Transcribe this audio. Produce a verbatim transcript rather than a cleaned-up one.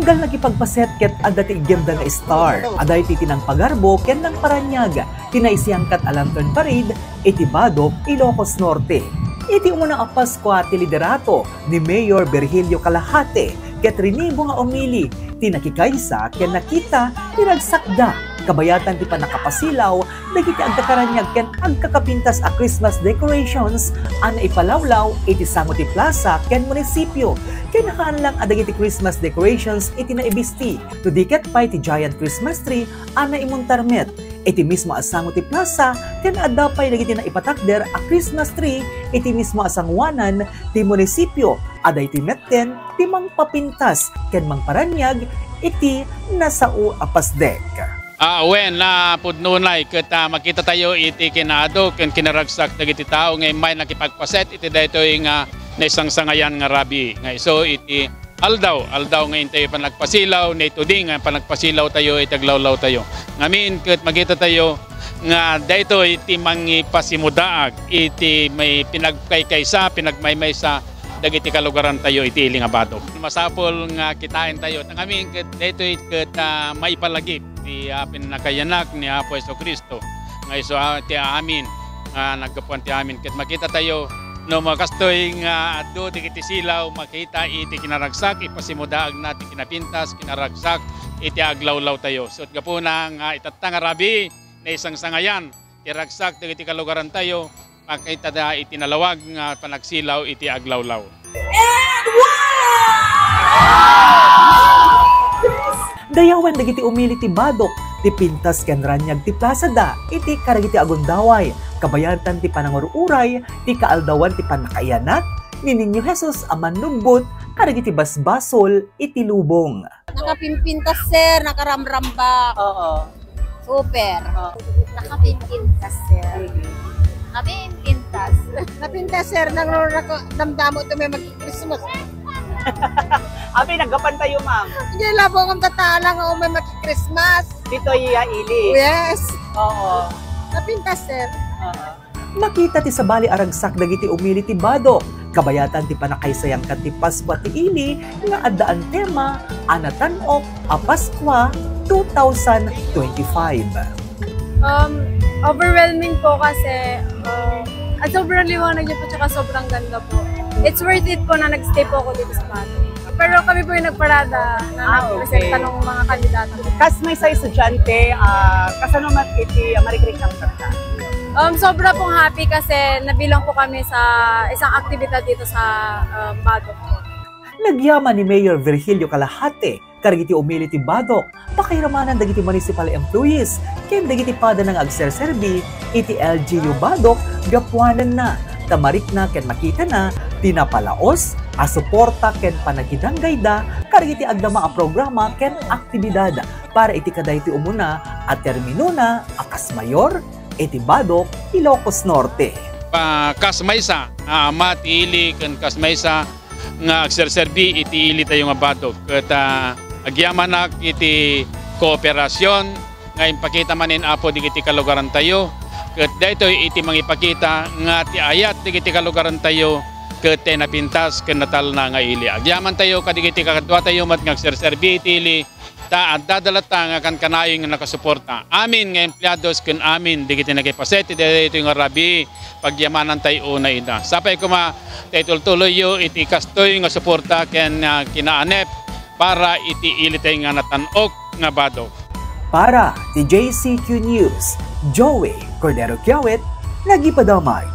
Ket nagipagpaset ket adda ti iggenda nga star, a daytoy ti nangpagarbo ken nangparaniag ti naisayangkat a Lantern Parade iti Badoc, Ilocos Norte. Iti umuna a Paskua ti liderato ni Mayor Virgilio Calajate ket rinibo nga umili ti nakikaysa ken nakita ti ragsakda kabayatan ti pannakapasilaw dagiti agkakaraniag ken agkakapintas a Christmas decorations a naipalawlaw iti sango ti plasa ken munisipio, ken haan lang a dagiti Christmas decorations iti naibisti, no di ket pay ti giant Christmas tree a naimuntar met iti mismo a sango ti plasa, ken adda pay dagiti naipatakder a Christmas tree iti mismo a sangoanan ti munisipio, a daytoy metten ti mangpapintas ken mangparaniag iti nasao a pasdek. Ah, wen, napudnonay ket, ah, makitatayo iti kinaadu ken kinaragsak dagiti tao nga immay nakipagpaset iti daytoy nga naisangsangayan nga rabii. Nga isu iti aldaw, aldaw nga intayo panagpasilaw, nitudi nga panagpasilawtayo iti aglawlawtayo. Ngamin ket makitatayo nga daytoy ti mangipasimudaag iti may pinagkaykaysa, pinagmaymaysa dagiti kalugarantayo iti ili nga Badoc. Masapul nga kitaentayo. Ngamin ket daytoy ket, ah, maipalagip ti, ah, pannakayanak ni Apo Jesu-Cristo. Nga isu, ah, ti amin, nga naggapuan ti amin. Ket makitatayo, no makastoy nga adu dagiti silaw, makita iti kinaragsak, ipasimudaagna ti kinapintas, kinaragsak, iti aglawlawtayo. So, gapuna nga itatta nga rabii, naisangsangayan, ti ragsak dagiti kalugarantayo, makitada iti nalawag nga panagsilaw iti aglawlaw. Dayawen dagiti umili ti Badoc, ti pintas ken raniag ti plasada iti kadagiti agundaway, kabayatan ti panangur-uray ti kaaldawan ti pannakaiyanak ni Niño Jesus a mannubbot kadagiti basbasol iti lubong. Nakapimpintas, sir, nakaramrambak. Oo. Super. Oo. Nakapimpintas, sir. Mm. Nakapimpintas. Napintas, sir, nang nako damdamo to may mag-Christmas. Abi, naggapan tayo, ma'am. Hindi, labo akong tatala nga umay mag-Christmas. Dito iya ili. Yes. Oo. Napintas, sir. Oo. Makita ti sabali a ragsak dagiti umili ti Badoc, kabayatan ti pannakaisayangkan ti Paskua ti ili nga addaan tema a Natan-ok a Paskua two thousand twenty-five. Um, overwhelming po kasi, um, at sobrang liwanag niya po tsaka sobrang ganda po. It's worth it po na nag-stay po ako dito sa Bato. Pero kami po yung nagparada na Ah, nagpresenta okay. ng mga kandidato. Kas maysa estudyante, ah, kasano man iti, ah, marikrik ang kanta? Um, sobra pong happy kasi nabilang po kami sa isang aktibidad dito sa, um, Bato po. Nagyaman ni Mayor Virgilio Calajate kadagiti umili ti Badoc, pakairamanan dagiti municipal employees ken dagiti padana nga agserserbi iti L G U Badoc gapuananna, ta marikna ken makitana ti napalaos a suporta ken panagidanggayda kadagiti agdama a programa ken aktibidad para iti kadaytoy umuna a terminona a kas mayor iti Badoc, Ilocos Norte. Pa-, kas maysa nga ama ti ili ken kas maysa nga agserserbi iti ili tayo nga Badoc. Ket, ah, agyamanak iti kooperasyon nga impakita manen, Apo, dagiti kalugaran tayo. Ket daytoy iti mangipakita nga ti ayat dagiti kalugaran tayo ket ti napintas ken natalna nga ili. Agyaman tayo kadagiti kakadua tayo met nga agserserbi iti ili, ta adda latta nga kankanayon nga nakasuporta. Amin nga empleados ken amin dagiti nakipaset iti daytoy nga rabii, pagyamanan tayo unay ida. Sapay koma ta itultuloyyo iti kastoy nga suporta ken, ah, kinaanep para iti ili tayo nga natan-ok nga Badoc. Para ti J C Q News, Joey Cordero Kiawit, nagipadamag.